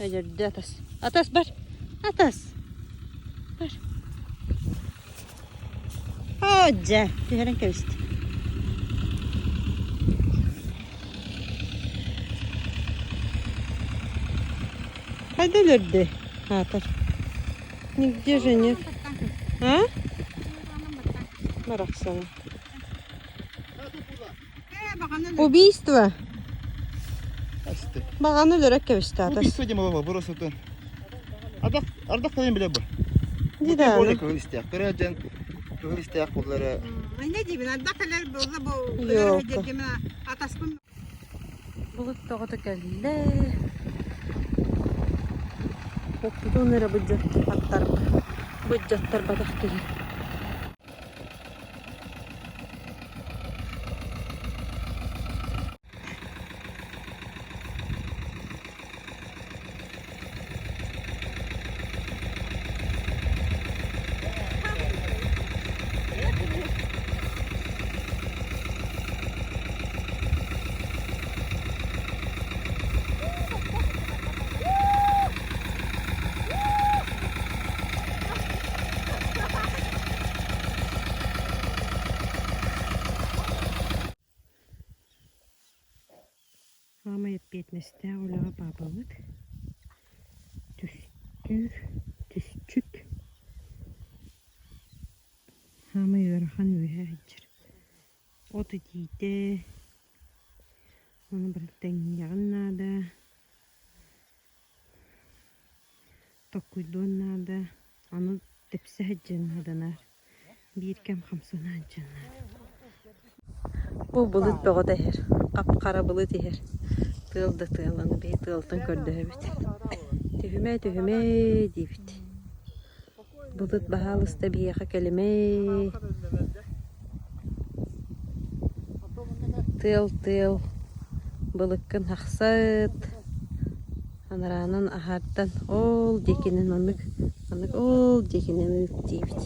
Өлөрдө атас. Атас бар. Атас. Бар. Оо дьэ, түһэрэн кэбистэ. Хайда өлөрдө? Аатар. Нигде же нет. А? Барахсана. Убийство. Баҕаны өлөрө кэбистэ атас. Убийство диэн буолла просто Ардах ардах кэлин билэ бу. Дии Более кыһыл истээх. Кыра дьэн кыһыл истээх буоллар. Не диибин ардах кэлэр буолла бу Ёлка. атаспын Булут тоҕото кэллэ. Оппутун эрэ быдьаттар быдьаттарбатах киһи. Саамай эппиэтинэстээх үлэҕэ паапабыт түстүүр, түсчүт. Саамай ыарахан үөһэ сылдьар. От итиитэ, ону барыта тэҥниэҕин наада, толкуйдуон наада, аны тэпсэ сылдьыан нааданар, биир кэм хамсана сылдьыан наада. Бу былыт бөҕөтө иһэр, хап-хара былыт иһэр. Тыал да тыал, аны биһи тыалтан көрдөһөбүт. Түһүмэ, түһүмэ диибит. Былыт баһаалыста биһиэхэ кэлимэ. Тыал-тыал, былыккын хахсат, анараанан аһардан ол диэкинэн маннык, маннык ол диэкинэн ыыт диибит.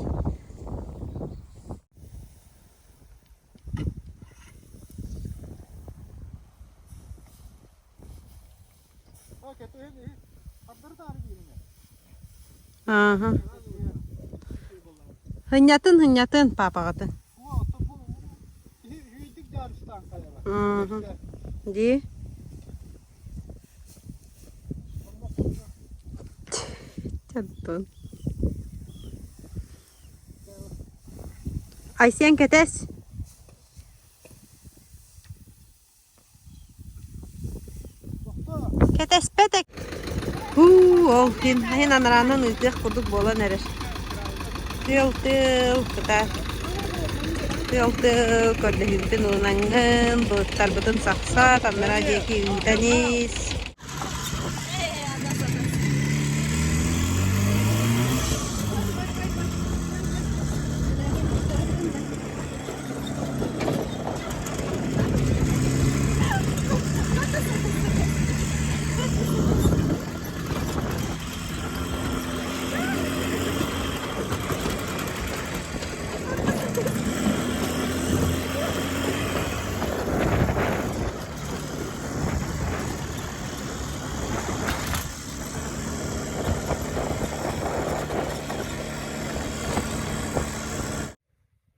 Ааһа. Һынньатын, һынньатын, паапаҕытын. Ааһа. Дии. Чантон. Айсен кэтэс. Кэтэспэт Һуу, ол кин иһин анараанан ыытыах курдук буолан эрэр. Тыал-тыал кытаат. Тыал-тыал көрдөһүүбүтүн ылынаҥҥын, былыттарбытын сахсат, анараа диэки ыытан ис.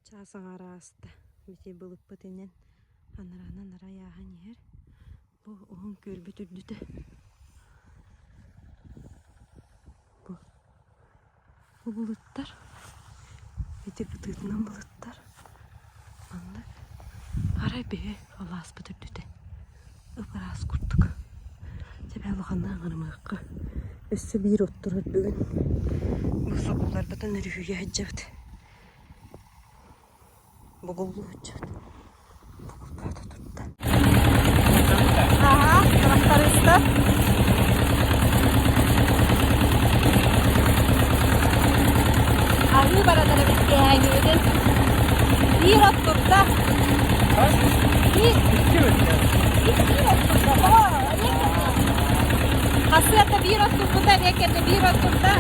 Чаас аҥаара ааста. Бити былыппыт инэн анараанан арай ааһан иһэр. Бу уһун күөлбүт үрдүтэ. Бу бу былыттар ити кытыытынан былыттар маннык арай биһи алааспыт үрдүтэ ып-ыраас курдук. Дьэ улаханнык аҥарымыахха. Өссө биир от турар бүгүн. Бу сокулларбытын өрүһүйэ сылдьабыт. Бугуллуу сылдьабыт. Бугулбаата турда. Аха, трактористар. Аһыы баранар эбит киэһээҥҥибитин. Биир от турда. Биир. Икки от турда. Тоҕо? Хасыата биир от турбута, эмиэ кэннэ биир от турда.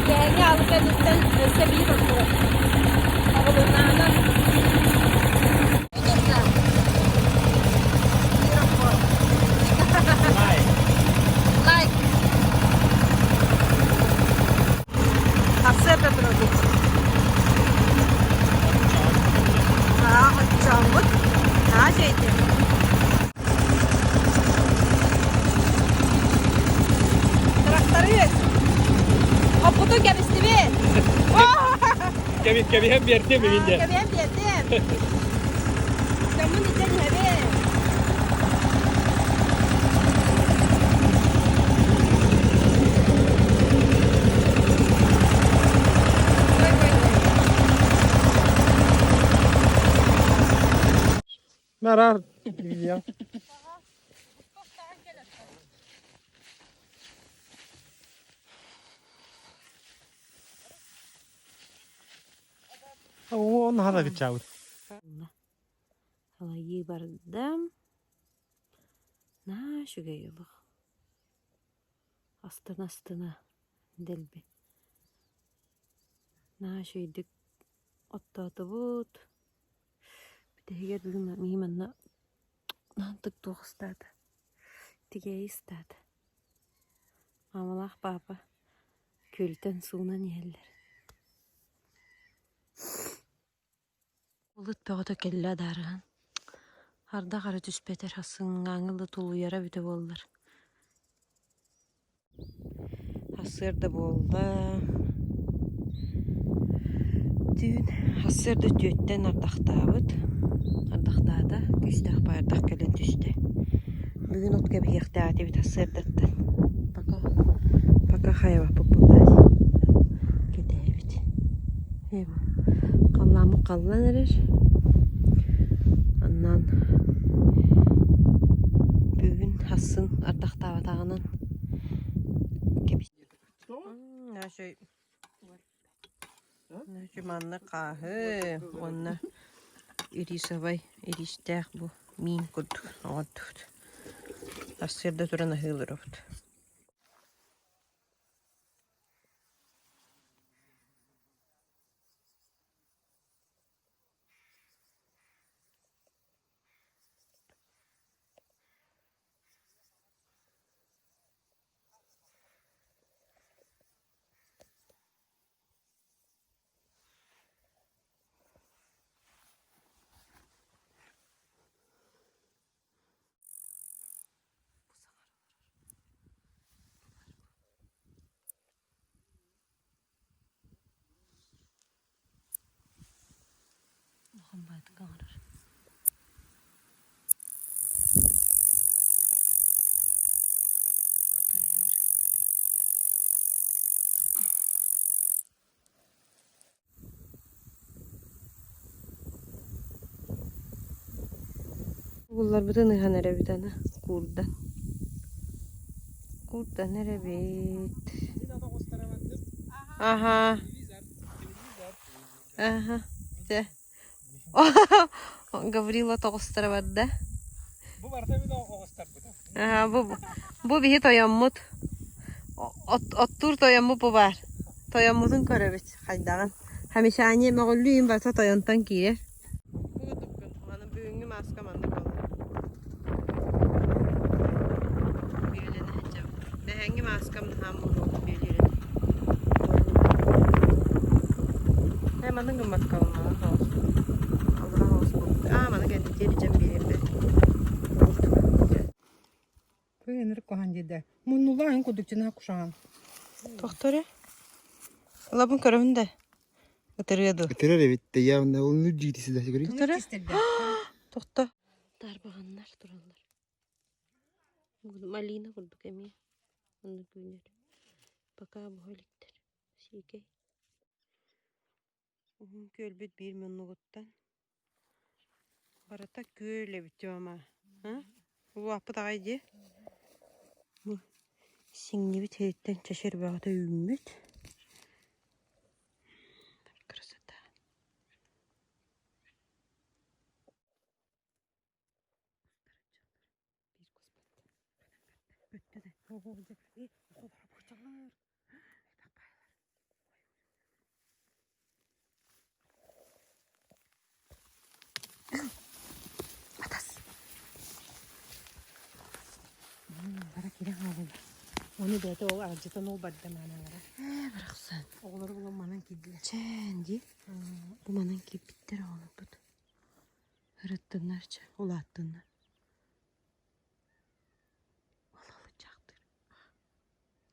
Киэһээҥҥи аалы кэнниттэн өссө биир от турар. Оҕолуннаана. Лайк. Сырда турабыт. Аа, оччооммут. Аа, дьэйди. Тракторы. Оппутун кэбистибит. Кэбиһэн биэртим игин дьэ. Кэбиһэн биэртим. Дьоммун илдьэн иһэбин. Марар видео. Он хара гычаабыт. Халайыы бардам. Наһаа үчүгэй олох. Астына-астына дэлби. Наһаа үчүгэйдик оттоотубут. Бүтэһигэр бүгүн миһим манна наһантык туох ыстаата. Тигээйи ыстаата. Маамалаах паапа күөлтэн суунан иһэллэр. Былыт бөҕөтө кэллэ адаарыһан. Ардах ара түспэтэр сыҥааҥҥа да тулуйара эбитэ буоллар. Сарсыарда буолла. Түүн сарсыарда үтүөттэн ардахтаабыт. Ардахтаата, күүстээх баайдах кэлэн түстэ. Бүгүн от кэбиһиэхтээх этибит сарсыардаттан. Пока, пока хайабаппыт буоллаа дии. Кэтэһэбит. Халлааммыт халлан эрэр. Аннан бүгүн сарсын ардахтаабатаҕынан Манна хааһы уонна ирисовай иристээх бу миин курдук оҥордубут. Сарсыарда туран аһыы олоробут. Улахан баайдык аҥарар. Бытыыр. Угулларбытын ыһан эрэбит аны куурдан. Куурдан эрэбит. Аха. Аха. Дьэ. Гаврила тоҕустара барда. Бу барыта мин оҕустарбыта. Аха, бу бу биһи тойоммут. Оттуур тойоммут бу баар. Тойоммутун көрөбүт хайдаҕын. Хамишание мөҕүллүү барыта тойонтон киирэр. Аны бүгүҥҥү мааска маннык буолла. Бүөлэнэ сылдьабын. Бэһэҥҥи мааскам наһаа муҥурук бүөлүүр этэ. Ээ маннык гыммакка маҥан соҕус. Аллара соҕус буолбут. Аа маны кэнники илдьэн биэриэм Кыыныр куһаан диэдэ. Муннулаан курдук чына кушаан. Тохторе. Лабын көрөбүн да. Ытырыа ду. Ытырар эбит да явно ол дьиитиси да сигири. Тохторе. Тохто. Тарбаҕаннар тураллар. Малина курдук эмиэ. Оннук үүнэр. Пока буһа иликтэр. Сиикэй. Уһун күөлбүт биир муннугуттан барыта күөл эбит Тёма. Улааппыт аҕай дии. Бу сиҥнибит сириттэн чэчир бөҕөтө үүммүт. Красота. Атас. Бара киирэн хааллылар. Ону бэйэтэ ол аралдьытан ол барда маналара. Ээ, барахсан. Оҕолору булан манан киирдилэр. Чээн дии. Бу манан киирбиттэр оҕолорбут. Ырыттыннар чэ, улааттыннар. Ол алычаахтыр.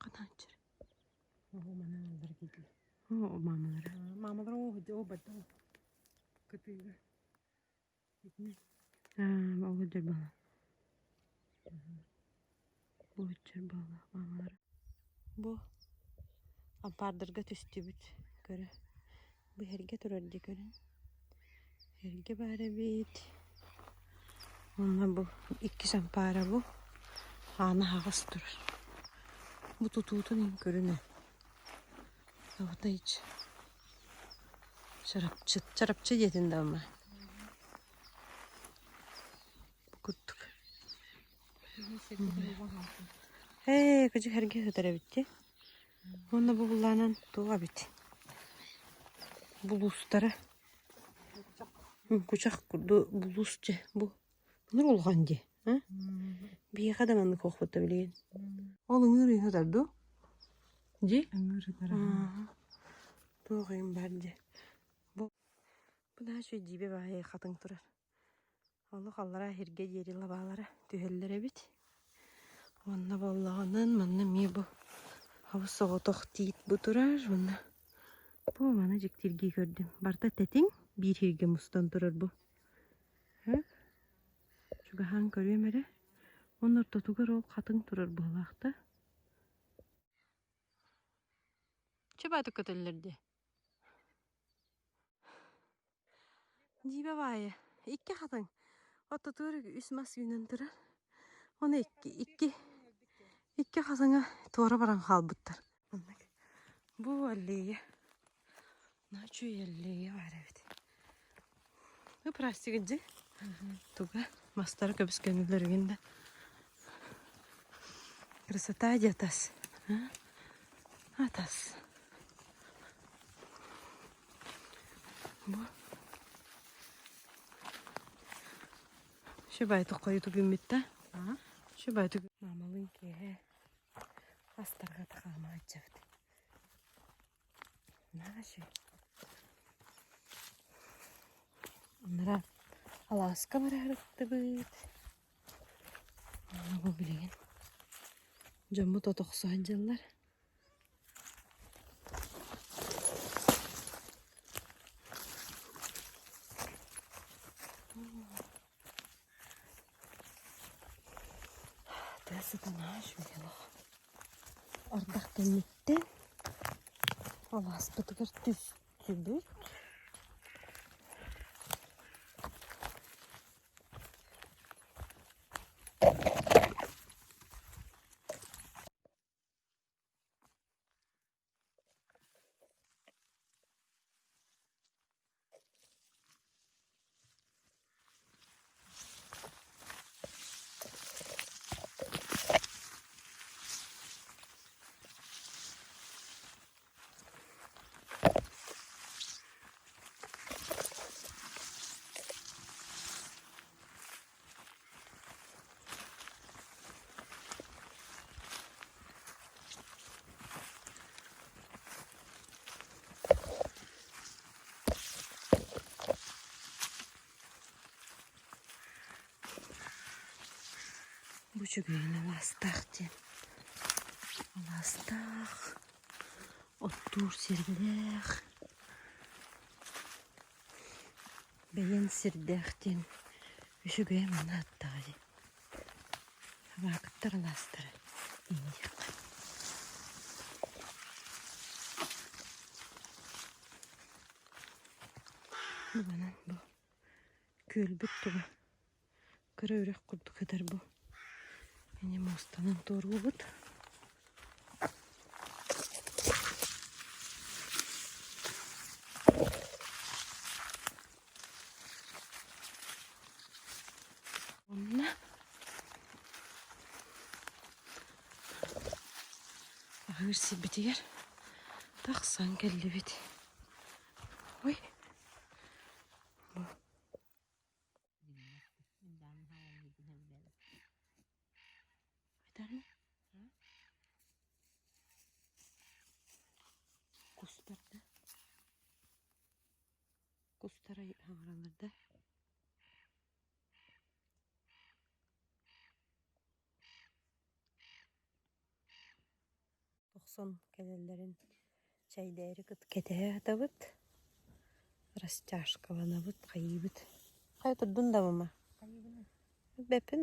Ханаанчыр. Оҕо манан аллара киирдилэр. Оо, маамалара. Маамалара ол барда ол. Кытыыга. Аа, ол дьарбала. Бу дьарбала маамалара. Бу ампаардарга түстүбүт көрө. Бу эргэ турар дии көрүн. Эргэ баар эбит. Уонна бу иккис ампаара бу. Аана аһаҕас турар. Бу тутуутун иһин көрүнэ. Абытайч. Чарапчы, чарапчы диэтин да ама. Бу курдук. Ээ, кыдьык эргэ сытар эбит дии. Уонна бу буллаанан туох эбит? Булуустара. Кучах курдук булуус дьэ бу. Мунур улахан дии. Биһиэхэ да маннык суохпут да билигин. Ол ыҥыыр ыйын сытар дуу? Дии? Ыҥыыр сытар. Туох ыйын баар дии. Бу бу наһаа үчүгэй дьиибэ баайы хатыҥ турар. Олох аллараа иһиргэ диэри лабаалара түһэллэр эбит. Уонна буоллаҕынан манна эмиэ бу абыс соҕотох тиит бу турар уонна бу маны дьиктиргии көрдүм. Барыта тэтиҥ биир сиргэ мустан турар бу. Чугаһаан көрүөм эрэ. Уонна ортотугар ол хатыҥ турар быһыылаах да. Чыбаатык көтөллөр дии. Дьиибэ баайы икки хатыҥ ортотугар үс мас үүнэн турар. Уонна икки икки икки хатыҥа туора баран хаалбыттар. Маннык бу аллея наһаа үчүгэй аллея баар эбит. Ыпырастик дьи туга мастары көбүскөнүллэр игин да красота дии атас атас Бу Шыбай тоххойутук үүммүт да. Шыбай Маамалыын киэһэ астарга хаама сылдьабыт. Наһаа үчүгэй. Анараа алааска бара сырыттыбыт. Бу билигин дьоммут от охсо сылдьаллар. Тыа сыта наһаа үчүгэй олох. Ардах кэнниттэн алааспытыгар түстүбүт. Бу үчүгэйин алаастаах диэн. Алаастаах, оттуур сирдээх. Бэйэн сирдээх диэн үчүгэй маны аттаҕа дии. Абаакыттар алаастара иҥиэххэ. Бу бу күөлбүт туга кыра үрэх курдук сытар бу. Ини муостанан туоруубут. Онно аһыыр сирбитигэр тахсан кэллибит. Ой, бу Кустар да Кустар хаҥыраллар да Охсон кэлэллэрин чэйдээри кэтэһэ сытабыт, растяжкаланабыт, хайыыбыт. Хайа турдун да мама? Бэппин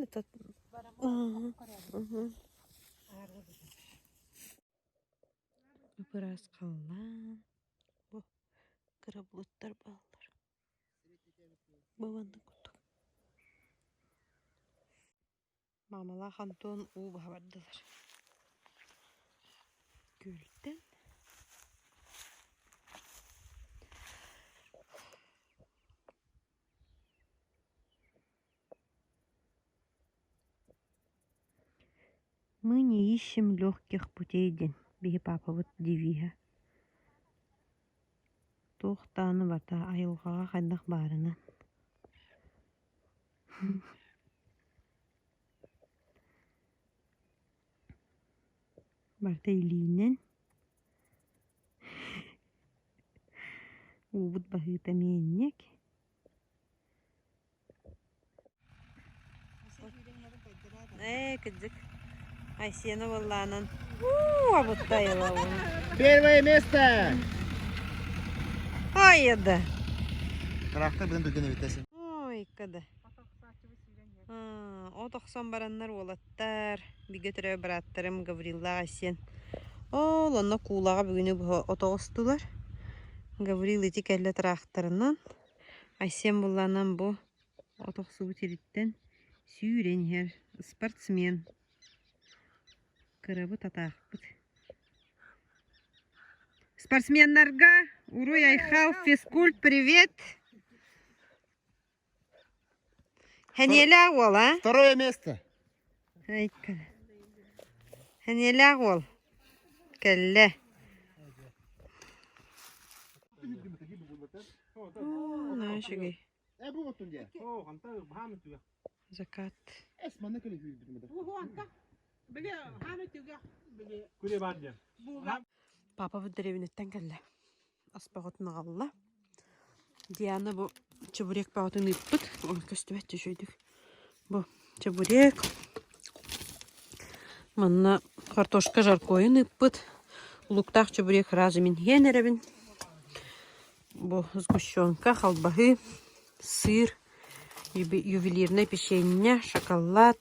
Ыраас халлаан, бу кыра былыттар бааллар. Бу маннык курдук. Маамалаах Антон уу баһа бардылар. Күөлтэн Мы не ищем легких путей диэн биһи паапабыт девиһэ. Туох даҕаны барыта айылҕаҕа хайдах баарынан. Барыта илиинэн. Уубут баһыыта эмиэ Ээ, кырдьык. Айсена буоллаанан уу абыттайылабын. Первое место! Ой, да. Трактор быдан түргэн эбитэсин. Ой, када. От охсон бараннар уолаттар, бигэ төрөө бырааттарым Гавриллаах Айсен. Ол онно куулаҕа бүгүнү быһа от оҕустулар. Гаврил ити кэллэ тракторынан. Айсен буллаанан бу от охсубут сириттэн сүүрэн иһэр спортсмен. Кырабыт атаахпыт. Спортсменнарга уруй айхал физкульт привет! Хэниэлээх уол, а? Второе место. Хэниэлээх уол кэллэ. Оо, үчүгэй. Закат. Папа дэриэбинэттэн кэллэ. Ас бөҕөтүн аҕалла. Диана бу чебурек бөҕөтүн ыыппыт. Ой, көстүбэт үчүгэйдик. Бу чебурек. Манна картошка жаркойун ыыппыт. Луктаах чебурек разы мин иһэн эрэбин. Бу сгущенка, халбаһы, сыр, ювелирное печенье, шоколад,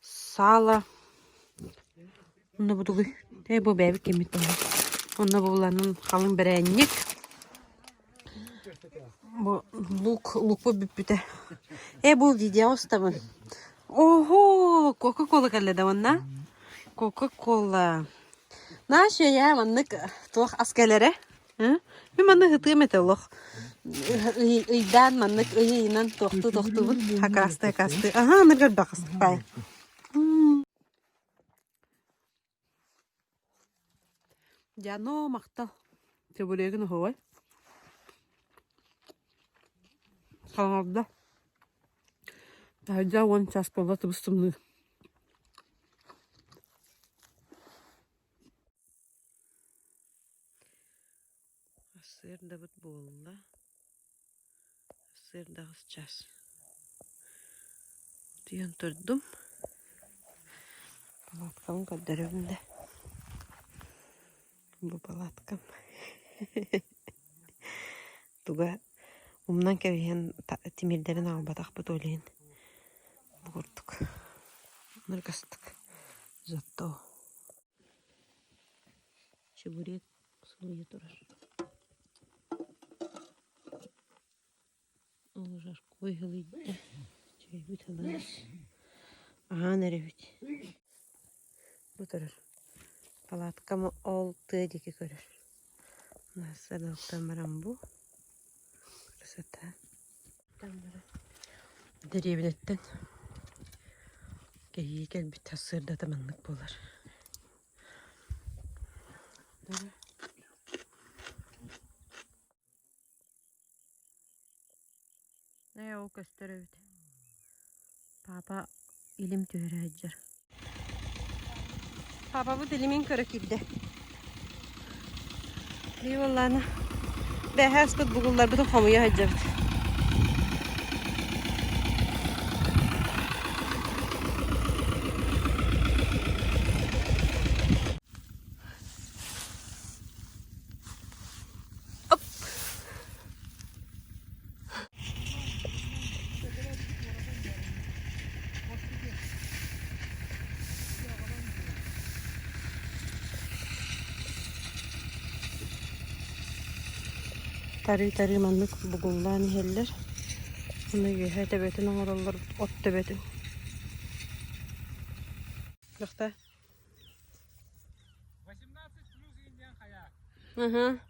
сало. Онно бу Ээ бу бэйэбит киммит буолла. Онно буланын халыҥ бэрээнньик. Бу лук лукпут бүппүтэ. Ээ бу видео устабын. Ого, Кока-кола кэллэ да уонна? Кока-кола. Наша я маннык туох ас кэлэрэ? Мин манны ытыам этэ олох. Ыйдаан маннык ый ыйынан туохтуу тохтуубун. Хакасты хакасты. Аха, аныргар бахастык Дьэ, махтал. Чебурегин оһуобай. Хаҥарда. Таһырдьа уон час буолла тыбыс-тымныы. Сырдабыт буолла. Сырдаҕас час. Утуйан турдум. Палаткабын көрдөрөбүн да. Бу палаткам. Туга умнан кэбиһэн тимирдэрин аҕалбатахпыт ол иһин бу курдук ныргастык зато чебурек сылыйа турар. Ол жаркой сылыйда. Чэйбит сылаас. Аһаан эрэбит. Бу турар. Палаткам ол тыа диэки көрөр. Сарылыктан баран бу. Красота. Дэриэбинэттэн кэһии кэлбит сарсыардата маннык буолар. Ээ, ол көстөр эбит. Папа илим түһэрэ сылдьар. Папабыт илимин көрө киирдэ. Бии буоллаана. Бэһээ аспыт бугулларбытын хомуйа сылдьабыт. Оп! Тарыы-тарыы маннык бугуллаан иһэллэр. Уонна үөһэ төбөтүн оҥороллор, от төбөтүн. Дохта. Ага.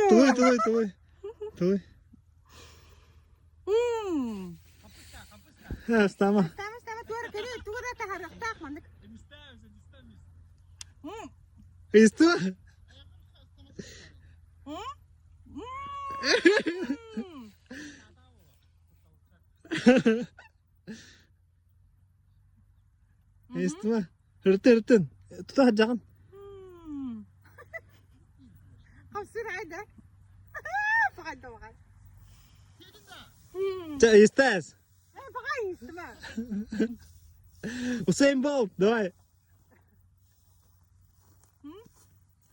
Туй, туй, туй. Туй. Стама. Стама, стама, туора кэлэ, туора таһарыахтаах маннык. Исто? Исто? Ыртын, ыртын. Тута сылдьаҕын. Хамсыр айда. Фагайда баҕай. Чэ, истээс. Баҕай истимэ. Усейн Болт, давай.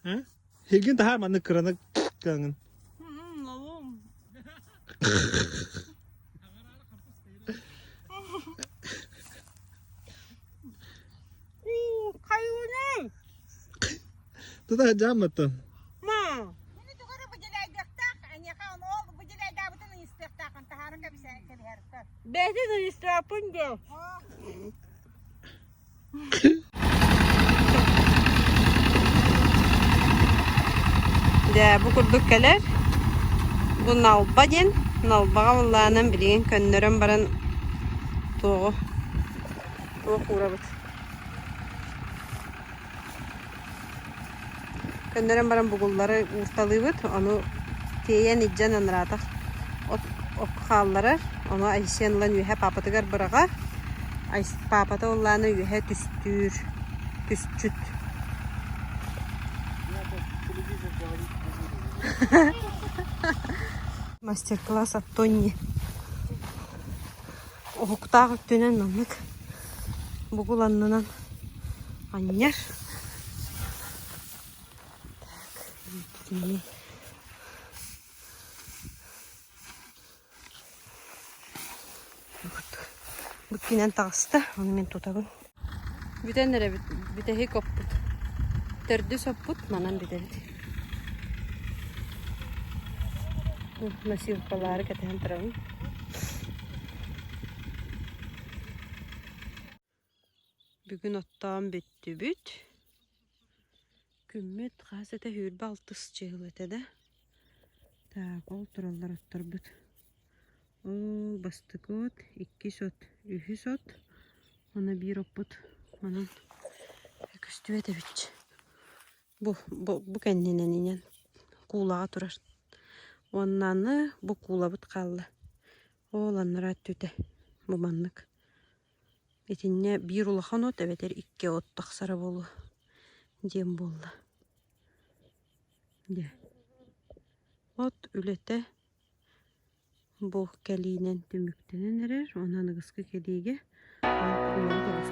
А? Хилгин таһаар маннык кыраны кыаҥын. Хайыыный? Тута сылдьааммыттан. Ма. Мини тугары выделяйдыахтаах, эниэхэ ол выделяйдаабытын ыйыстыахтаахын таһааран кэбиһэртэр. Бэйэтин ыйыстыахпын доо. Дьэ, бу курдук кэлэр. Бу Налба диэн. Налбаҕа буоллаҕынан билигин көннөрөн баран туоҕу туох уурабыт. Көннөрөн баран бугуллары уурталыыбыт, ону тиэйэн илдьэн анараатах от хаалларар, ону Айсен ылан үөһэ паапатыгар быраҕар, паапата ыллаана үөһэ түстүүр, түсчүт. Мастер-класс от Тони. Уһуктаах өттүнэн маннык бугул аннынан анньар. Так, итини Бүккүнэн таҕыста, ону мин тутабын. Бүтэн эрэбит, бүтэһик оппут. Төрдүс оппут, манан бүтэбит. Носилкалаары кэтэһэн турабын. Бүгүн оттоон бүттүбүт. Күммүт хас этэ сүүрбэ алтыс чыһыл этэ да. Так, ол тураллар отторбут. Ол бастакы от, иккис от, үһүс от. Уонна биир оппут манан көстүбэт эбит. Бу, бу, бу кэннинэн инэн куулаҕа турар. Уонна аны бу куулабыт хаалла. Ол анараа өттүтэ бу маннык. Итиннэ биир улахан от эбэтэр икки от тахсара буолуо диэн буолла. Дьэ. От үлэтэ бу кэлиинэн түмүктэнэн эрэр. Онон аныгыскы кэлиигэ куулабыт оҕустарыахпыт.